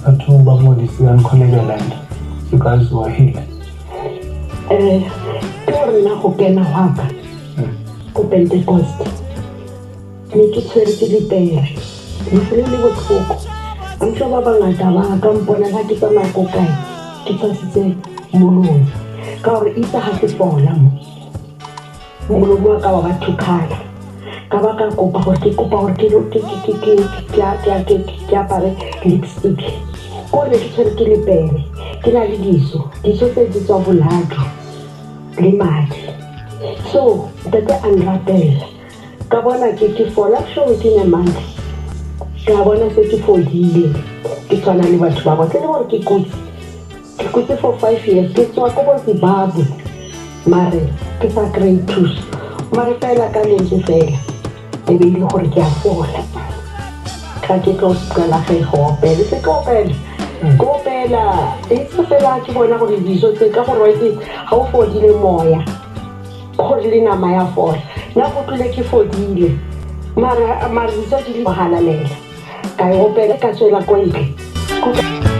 Ngesikhathi ubaba uModise uyanikhulekela and you guys were healed. Eh, ke gore nna go kena gwa ka ko Pentecost ne ke tshwere ke dipere lefu le le botlhoko. I'm sure ba bangata ba ka mpona ga ke tsamaya ko kae ke tshwasitse molomo ka gore itse ga ke fola mo. Molomo wa ka wa ba thukhala. Ka ba ka kopa gore ke kopa gore ke ke ke ke ke ke ke apare lipstick. Ko re ke tshwere ke lepele, ke na le diso, diso tse di tswa boladu le madi. So ntate a nrapela. Ka bona ke ke fola sure within a month. Ka bona se ke fodile. Ke tshwana le batho ba botlhe le gore ke kotsi. Ke kutse for 5 years ke tswa ko bo Zimbabwe mare ke sa kry thuso mare fela ka lentswe fela e be e le gore ke a fola ga ke tlo qala ge go opela se ke opela ke opela e tse fela ke bona gore dijo tse ka gore wa itse ga o fodile moya gore le nama ya fola nna go tlile ke fodile mara mare dijo di le halalela ka e opela ka tswela ko ntle.